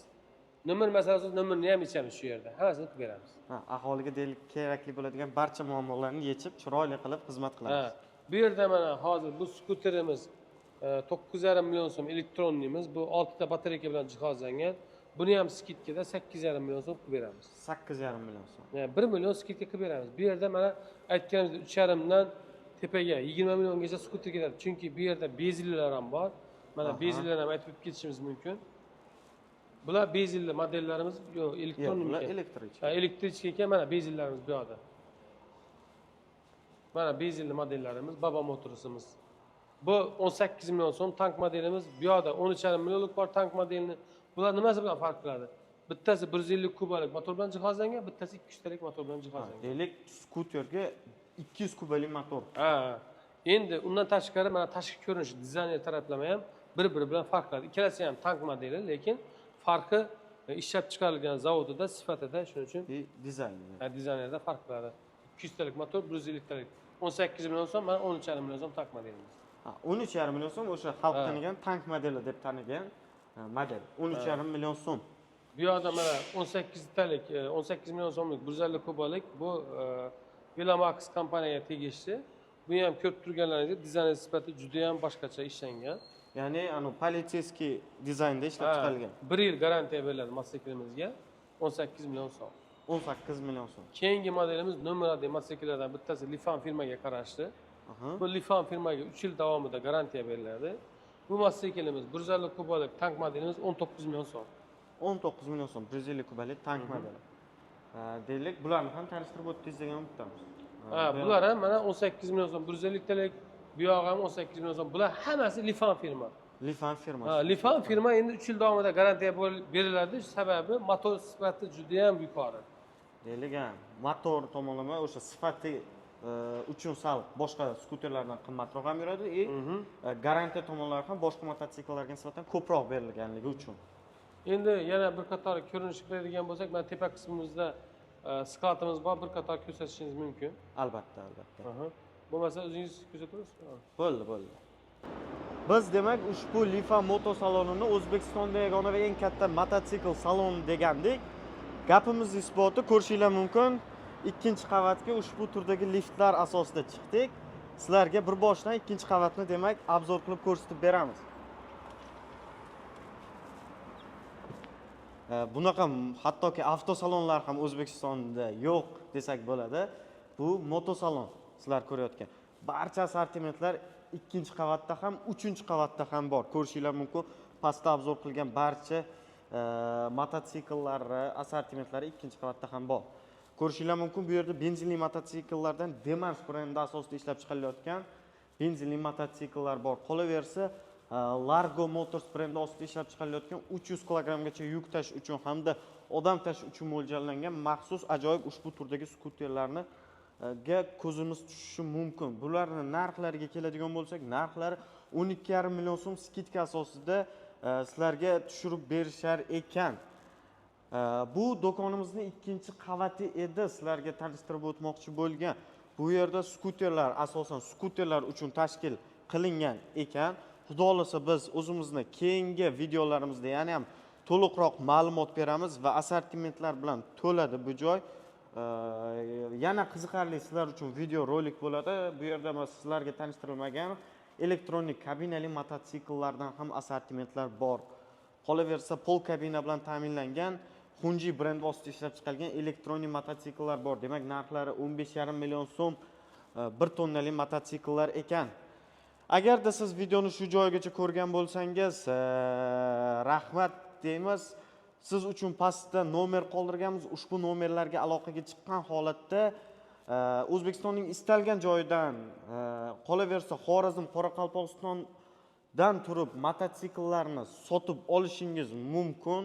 Nomer masalasi nomerni ham yechamiz shu yerda. Hammasini qilib beramiz. Ha, aholiga deylik kerakli bo'ladigan barcha muammolarni yechib, chiroyli qilib xizmat qilamiz. Ha. Bu yerda mana hozir bu skuterimiz 9,5 million so'm elektronlimiz. Bu 6 ta batareya bilan jihozlangan. Buni ham скидка da 8,5 million so'm qilib beramiz. 8,5 million so'm. Ya'ni 1 million скидка qilib beramiz. Bu yerda mana aytganimizdek 3,5 dan tepaga 20 milliongacha skuter ketadi. Chunki bu yerda benzinlilar ham bor. Mana benzinlarni ham aytib o'tib ketishimiz mumkin. Bular benzinli modellarimiz, yo'q, elektron. Bular elektrichka. Ha, elektrichka ekan, mana benzinlarimiz bu yoqda. Mana benzinli modellarimiz, Baba Motors'imiz. Bu 18 million so'm tank modelimiz, bu yoqda 13,5 millionlik bor tank modelini. Bular nimasi bilan farq qiladi? Bittasi 150 kubalik motor bilan jihozlangan, bittasi 200 talik motor bilan jihozlangan. Deylik, skuterga 200 kubalik motor. Ha. Endi undan tashqari mana tashqi ko'rinishi, dizayner taraflama ham bir-biri bilan farq qiladi. Ikkalasi ham tank modeli, lekin farqi ishlab chiqarilgan zavodida, sifatida, shuning uchun dizayni. Ha, dizaynerda farq qiladi. 200 talik motor, 150 talik. 18 million so'm, mana 13,5 million so'm tank modelimiz. Ha, 13,5 million so'm o'sha xalq tanigan tank modeli deb tanigan model. 13,5 million so'm. Bu yoqda mana 18 talik, 18 million so'mlik 150 kubalik bu Velomax kompaniyaga tegishli. Buni ham ko'rib turganlaringizdek dizayner sifati juda ham boshqacha ishlangan. Ya'ni anu politseyskiy dizaynda ishlab chiqarilgan. 1 yil garantiya beriladi mototsiklimizga. 18 million so'm. 18 million so'm. Keyingi modelimiz nomer 1 mototsikllardan bittasi Lifan firmaga qarashli. Bu Lifan firmaga 3 yil davomida garantiya beriladi. Bu mototsiklimiz 150 kubalik tank modelimiz 19 million so'm. 19 million so'm 150 kubalik tank modeli. Deylik, bularni ham tanishtirib o'tdingiz degan umiddamiz. Ha, bular ham mana 18 million so'm 150 talik, bu yog'i ham 18 million so'm. Bular hammasi Lifan firma. Lifan firmasi. Ha, Lifan firma endi 3 yil davomida garantiya beriladi. Sababi motor sifati juda ham yuqori. Deylik, ha, motor tomonlama o'sha sifati uchun sal boshqa skuterlardan qimmatroq ham yuradi и garantiya tomonlari ham boshqa mototsikllarga nisbatan ko'proq berilganligi uchun. Endi yana bir qator ko'rinish qiladigan bo'lsak, mana tepa qismimizda skladimiz bor, bir qator ko'rsatishingiz mumkin. Albatta, albatta. Bo'lmasa o'zingiz ko'rsatasiz. Bo'ldi, bo'ldi. Biz demak ushbu Lifan moto salonini O'zbekistonda yagona va eng katta mototsikl saloni degandik. Gapimiz isboti ko'rishinglar mumkin. Ikkinchi qavatga ushbu turdagi liftlar asosida chiqdik. Sizlarga bir boshdan ikkinchi qavatni demak obzor qilib ko'rsatib beramiz. Bunaqa hattoki avtosalonlar ham O'zbekistonda yo'q desak bo'ladi. Bu motosalon sizlar ko'rayotgan. Barcha assortimentlar ikkinchi qavatda ham, uchinchi qavatda ham bor. Ko'rishinglar mumkin. Pastda obzor qilgan barcha mototsikllar assortimentlari ikkinchi qavatda ham bor. Ko'rishinglar mumkin, bu yerda benzinli mototsikllardan Demars brendi asosida ishlab chiqarilayotgan benzinli mototsikllar bor. Qolaversa, Largo Motors brendi ostida ishlab chiqarilayotgan 300 kilogrammgacha yuk tashish uchun hamda odam tashish uchun mo'ljallangan maxsus ajoyib ushbu turdagi skuterlarni ga ko'zimiz tushishi mumkin. Bularni narxlariga keladigan bo'lsak, narxlari 12,5 million so'm скидка asosida sizlarga tushirib berishar ekan. Bu do'konimizni ikkinchi qavati edi, sizlarga tanishtirib o'tmoqchi bo'lgan. Bu yerda skuterlar, asosan skuterlar uchun tashkil qilingan ekan. Xudo xohlasa, biz o'zimizni keyingi videolarimizda yana ham to'liqroq ma'lumot beramiz va assortimentlar bilan to'ladi bu joy. Yana qiziqarli sizlar uchun video rolik bo'ladi. Bu yerda man sizlarga tanishtirilmagan elektronik kabinali mototsikllardan ham assortimentlar bor. Qolaversa, pol kabina bilan ta'minlangan Hunji brend ostida ishlab chiqarilgan elektronik mototsikllar bor. Demak, narxlari 15,5 million so'm 1 tonnali mototsikllar ekan. Agarda siz videoni shu joygacha ko'rgan bo'lsangiz, rahmat deymiz. Siz uchun pastda nomer qoldirganmiz. Ushbu nomerlarga aloqaga chiqqan holatda O'zbekistonning istalgan joyidan, qolaversa Xorazm, Qoraqalpog'istondan turib mototsikllarni sotib olishingiz mumkin.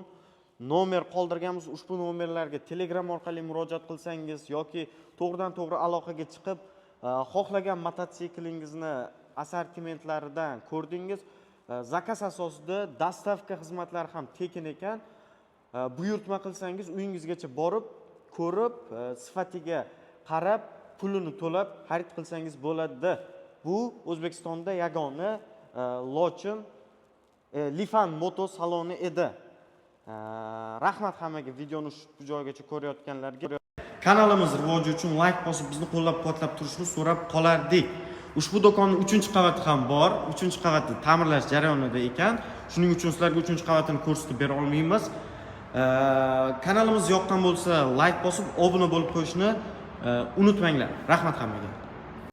Nomer qoldirganmiz. Ushbu nomerlarga Telegram orqali murojaat qilsangiz yoki to'g'ridan to'g'ri aloqaga chiqib, xohlagan mototsiklingizni assortimentlaridan ko'rdingiz. Заказ asosida доставка xizmatlari ham tekin ekan. Buyurtma qilsangiz, uyingizgacha borib, ko'rib, sifatiga qarab, pulini to'lab xarid qilsangiz bo'ladi. Bu O'zbekistonda yagona Lochin Lifan Moto saloni edi. Rahmat hammaga videoni shu joygacha ko'rayotganlarga. Kanalimiz rivoji uchun layk bosib, bizni qo'llab-quvvatlab turishni so'rab qolardik. Ushbu do'konning 3-qavati ham bor. 3-qavati ta'mirlash jarayonida ekan. Shuning uchun sizlarga 3-qavatini ko'rsatib bera olmaymiz. Kanalimiz yoqqan bo'lsa, layk bosib, obuna bo'lib qo'yishni unutmanglar. Rahmat hammaga.